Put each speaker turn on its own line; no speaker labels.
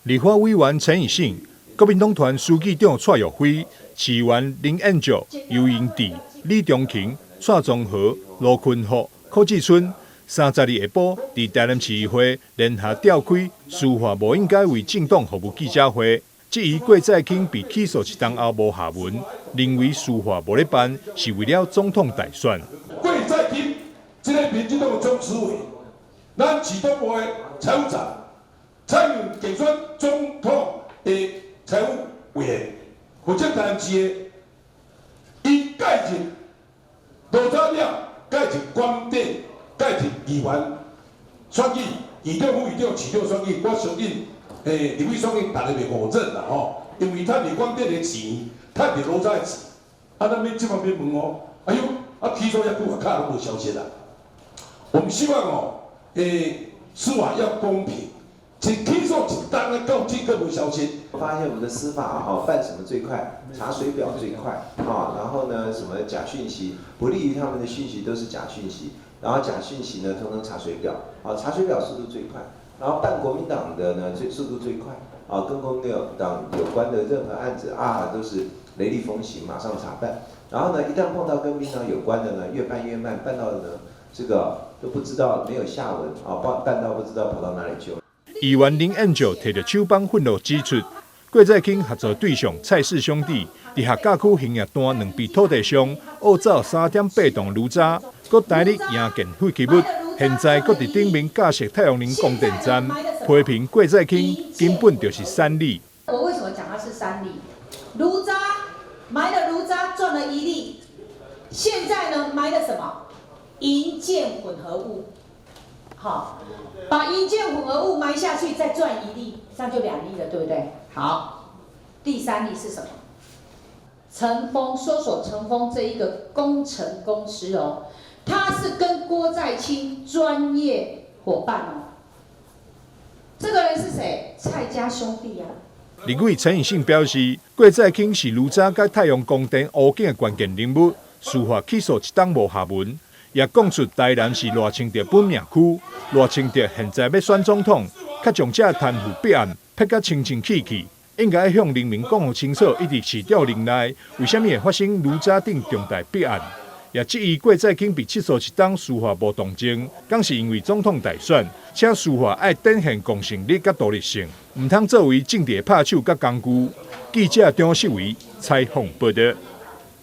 立法委員陳以信、國民黨團書記長蔡育飛、市議員林燕照、游盈智、李中勤、蔡宗和、盧坤福、柯志春，30日下晡佇台南市議會聯合召開司法無應該為政黨服務記者會，質疑郭在清被起訴一冬後無下文，認為司法無咧辦是為了總統大選。
郭在清這个民進黨的總主委，咱市黨部的財務長，參與競選總統的財務委員，負責台南市的，伊介入羅渣了，介入觀點，介入議員選舉，議長、副議長、市長選舉，我相信，立委選舉大家袂誤認啦吼，因為趁著觀點的錢，趁著羅渣的錢，啊，咱欲這方面問哦，哎喲，啊起訴遐久啊，卡攏無消息啦。我們希望哦，司法要公平，一起訴一冬啊，到這閣無消息。
我發現我們的司法哈辦什麼最快？查水表最快啊，然後呢，什麼假訊息，不利於他們的訊息都是假訊息，然後假訊息呢，通通查水表，啊，查水表速度最快，然後辦國民黨的呢，最速度最快，啊，跟國民黨有關的任何案子啊，都是雷厲風行，馬上查辦。然後呢，一旦碰到跟民進黨有關的呢，越辦越慢，辦到呢，這個都不知道沒有下文啊，辦辦到不知道跑到哪裡去了。
議員林燕照提著手枋憤怒指出，郭在清合作對象蔡氏兄弟佇客家區興業段兩筆土地上，挖走3.8噸爐渣，閣代理營建廢棄物，現在閣佇頂面架設太陽能光電站，批評郭在清根本就是三利。
我為什麼講他是三利？爐渣埋了爐渣賺了一利，現在呢埋了什麼？營建混合物，好，把營建混合物埋下去，再賺一利，這樣就兩利了，對不對？好，第三利是什麼？成峰，說說成峰這一個工程公司哦，他是跟郭在清專業夥伴哦。這個人是誰？蔡家兄弟啊。
立委陳以信表示，郭在清是爐渣佮太陽光電烏警的關鍵人物，司法起訴一冬無下文，也講出台南是賴清德本命區，賴清德現在欲選總統，卻將這貪腐弊案撇甲清清氣氣，應該向人民講予清楚，伊佇市長任內為啥物會發生爐渣等重大弊案，也質疑郭在清被起訴一冬司法無動靜，敢是因為總統大選，請司法愛展現公信力佮獨立性，毋通作為政治的拍手佮工具。記者張世維採訪報道。